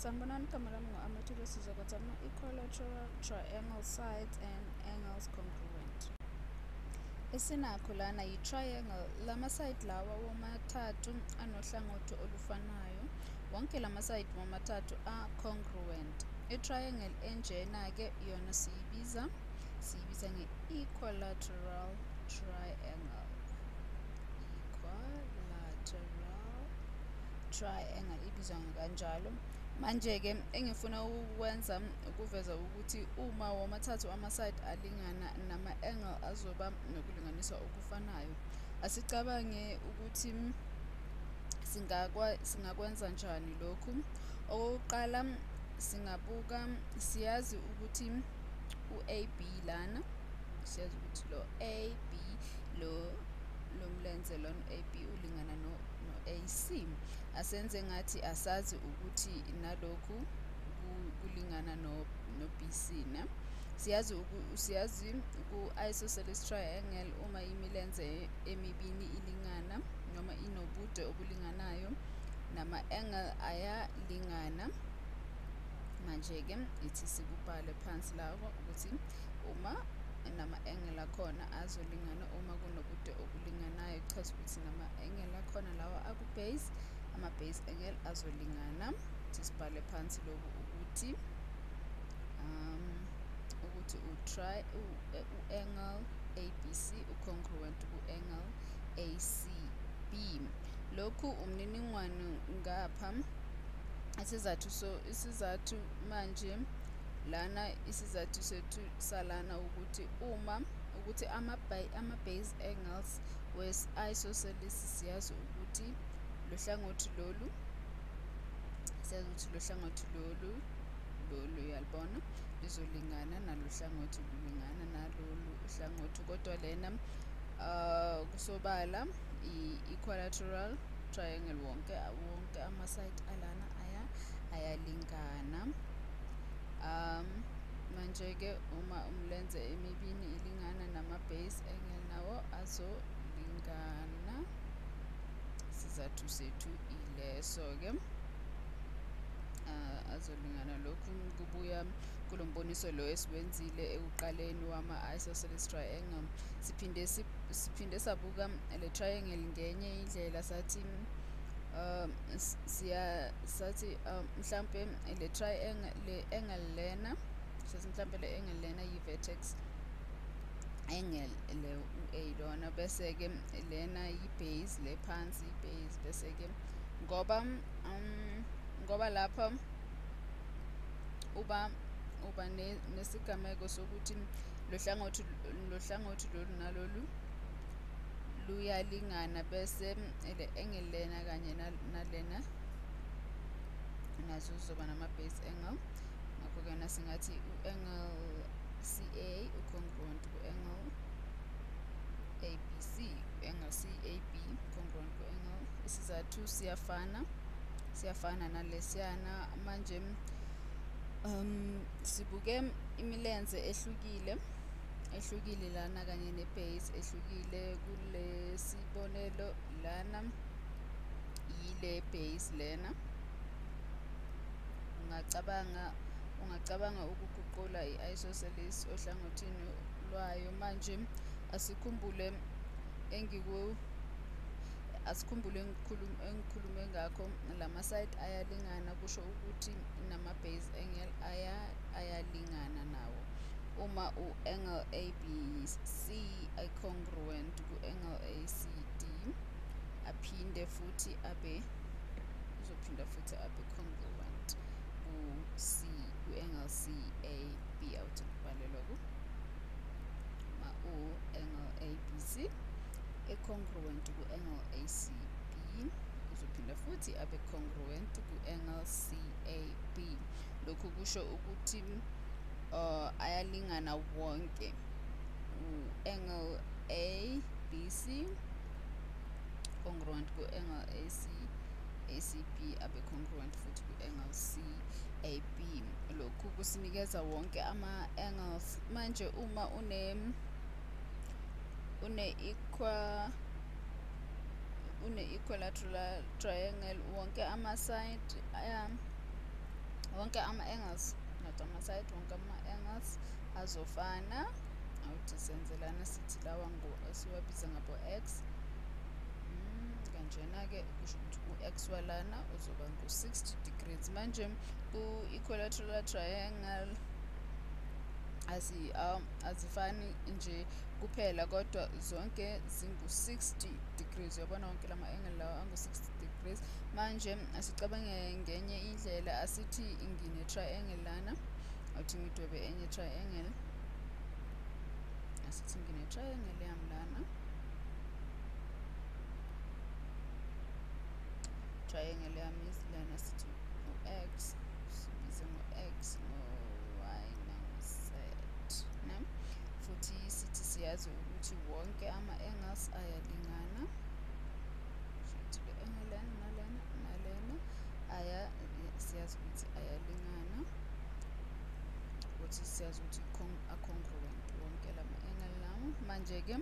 Sanibonani, igama lami ngu-Amathole. Sizokwenza ama-equilateral triangle sides and angles congruent. Esinakho lana yi-triangle. Lama-side lawa womathathu anohlangothi olufanayo. Wonke lama-side womathathu a-congruent. I-triangle enjena-ke yona siyibiza nge-equilateral triangle. Equilateral triangle ibizwa kanjalo. Manje-ke engifuna ukukwenza ukuveza ukuthi uma womathathu ama-side alingana, nama-angle azoba nokulinganiswa okufanayo. Asicabange ukuthi singakwenza njani lokhu. Okokuqala singabuka, siyazi ukuthi u-AB lana, siyazi ukuthi lo AB lo mlenze lona AB ulingana no-AC. Asenze ngathi asazi ukuthi nalokhu kulingana no-BC, ne? Siyazi ku-isosceles triangle uma imilenze emibini ilingana noma inobude obulinganayo, nama-angle ayalingana. Manje-ke ithi sikubhale phansi lapho ukuthi uma nama-angle akhona azolingana uma kunobude obulinganayo, kuchaza ukuthi nama-angle akhona lawa aku-base, ama-base angle azolingana. Ithi sibhale phansi lokhu ukuthi ukuthi u-angle ABC u-congruent ku-angle ACB. Lokhu umniningwane ngapha. Isizathu manje lana, isizathu sethu salana ukuthi uma ukuthi ama-base angles we-isosceles, siyazi ukuthi lo hlangothi lolu, siyazi ukuthi lo hlangothi lolu uyalibona lizolingana nalo hlangothi, lulingana nalolu hlangothi, kodwa lena kusobala i-equilateral triangle, wonke ama-side alana ayalingana. Manje-ke uma umlenze emibini ilingana, nama-base angle nawo azolingana. Isizathu sethu ileso-ke, azolingana. Lokhu kubuya kulo mboniso lo esiwenzile ekuqaleni wama-isosceles triangle. Siphinde sabuka le triangle ngenye indlela, sathi siya sathi mhlampe le triangle, le angle lena, sathi mhlampe le angle lena yi-vertex angle le u-A lona, bese-ke lena yi-base, le phansi i-base, bese-ke ngoba lapha uba nesigameko sokuthi lo hlangothi lolu nalolu luyalingana, bese le angle lena kanye nalena nazo zizoba nama-base angle. Ngakho-ke nasingathi u-angle CA u-congruent ku-angle ABC, angle CAB congruent ku-angle. Isizathu siyafana nalesiyana. Manje sibuke imilenze ehlukile lana kanye ne-base ehlukile. Kulesibonelo lana yile base lena, ungacabanga ukuguqula i-isosceles ohlangothini lwayo. Manje asikhumbule engikhulume ngakho, lama-side ayalingana, kusho ukuthi nama-base angle ayalingana nawo. Uma u-angle ABC congruent ku-angle ACD, aphinde futhi abe uzophinda futhi abe congruent ku-C ku-angle CAB. Awuthi ngibhale lokhu: uma u-angle ABC e-congruent ku-angle ACB, uzophinda futhi abe congruent ku-angle CAB. Lokhu kusho ukuthi ayalingana wonke. U-angle ABC congruent ku-angle ACB, abe congruent futhi ku-angle CAB. Lokhu kusinikeza wonke ama-angles. Manje uma une equal une equilateral triangle, wonke ama-side Wonke ama-angles, not ama-side, wonke ama-angles azofana. Awuthi senzelana sithi lawa siwabiza ngabo-x. Kanjena-ke kusho ukuthi u-x walana uzoba ngu-60 degrees. Manje ku-equilateral triangle azifani nje kuphela, kodwa zonke zingu-60 degrees. Uyabona wonke lama angle lawa angu-60 degrees. Manje asicabange ngenye indlela. Asithi ngine triangle lana, awuthi ngidwebe enye triangle. Asithi ngine triangle yami lana, triangle yami lana, sithi u-x, sibize ngo-x, ngo-y nango-z, ne? Futhi sithi siyazi ukuthi wonke ama-angles ayalingana. Sithi le angle lena nalena nalena aya siyazi ukuthi ayalingana, ukuthi siyazi ukuthi a-congruent wonke lama-angle lawo. Manje-ke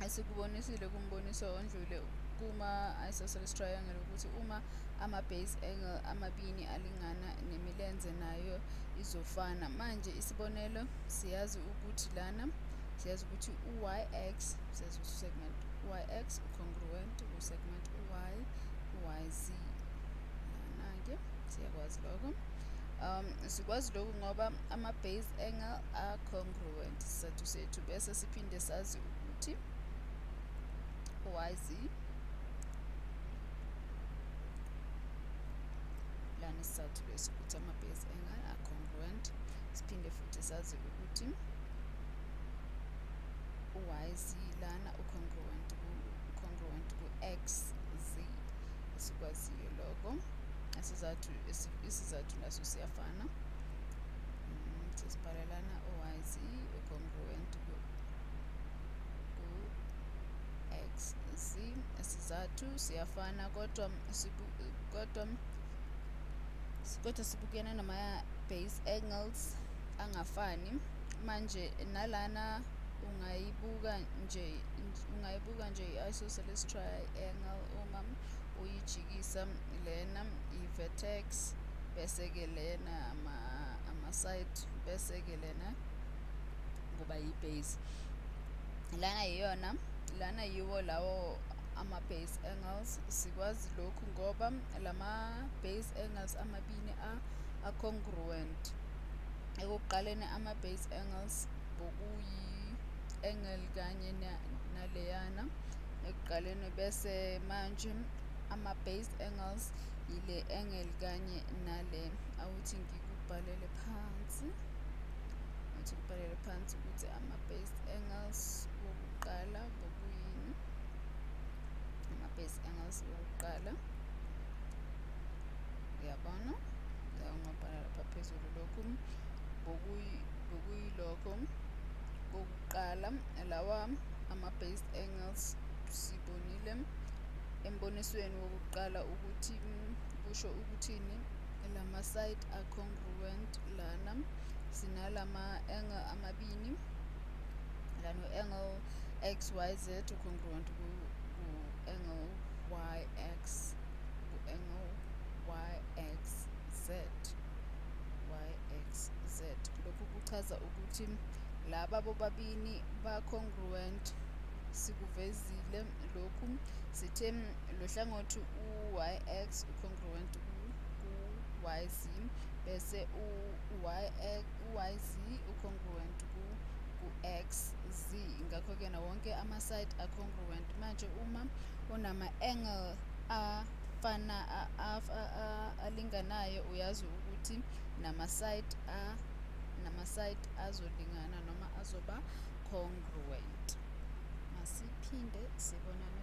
esikubonisile kumboniso ondlule kuma-isosceles triangle ukuthi uma ama-base angle amabini alingana, nemilenze nayo izofana. Manje isibonelo, siyazi ukuthi lana siyazi ukuthi u-yx, siyazi ukuthi segment yx congruent ku-segment yz. Lana-ke siyakwazi lokho. Sikwazi lokhu ngoba ama-base angle are-congruent, isizathu sethu. Bese siphinde sazi ukuthi yz lana, isizathu lesi ukuthi ama-base angle are congruent. Siphinde futhi sazi ukuthi yz lana u-congruent ku-xz. Esikwaziyo lokho, isizathu naso siyafana. Sesibhala lana u-yz u-congruent ku-xz, isizathu siyafana, kodwa sibukene nama-base angles angafani. Manje nalana ungayibuka nje i-isosceles triangle uma uyijikisa, lena i-vertex, bese-ke lena ama-side, bese-ke lena kuba yi-base. Lana iyona, lana yiwo lawo ama-base angles. Sikwazi lokhu ngoba lama-base angles amabini a-congruent. Ekuqaleni ama-base angles bokuyi-angle kanye naleyana ekuqaleni, bese manje ama-base angles yile angle kanye nale. Awuthi ngikubhalele phansi, awuthi ngibhalele phansi ukuthi ama-base angles wokuqala bokuyini. Ama-base angles wokuqala, uyabona, ungabhala lapha phezulu lokhu bokuyilokho kokuqala. Lawa ama-base angles sibonile embonisweni wokuqala ukuthi kusho ukuthini. Lama-side are congruent lana, sinalama angle amabini lana, angle xyz congruent ku-angle yx, ku-angle yxz, yxz. Lokhu kuchaza ukuthi laba bobabini ba-congruent. Sikuvezile lokhu, sithe lo hlangothi u-yx u-congruent ku-yz, bese u-yz u-congruent ku-xz. Ngakho-ke na wonke ama-side are congruent. Manje uma unama-angle afana alinganayo, uyazi ukuthi nama-side azolingana noma azoba congruent. Masiphinde sibonane.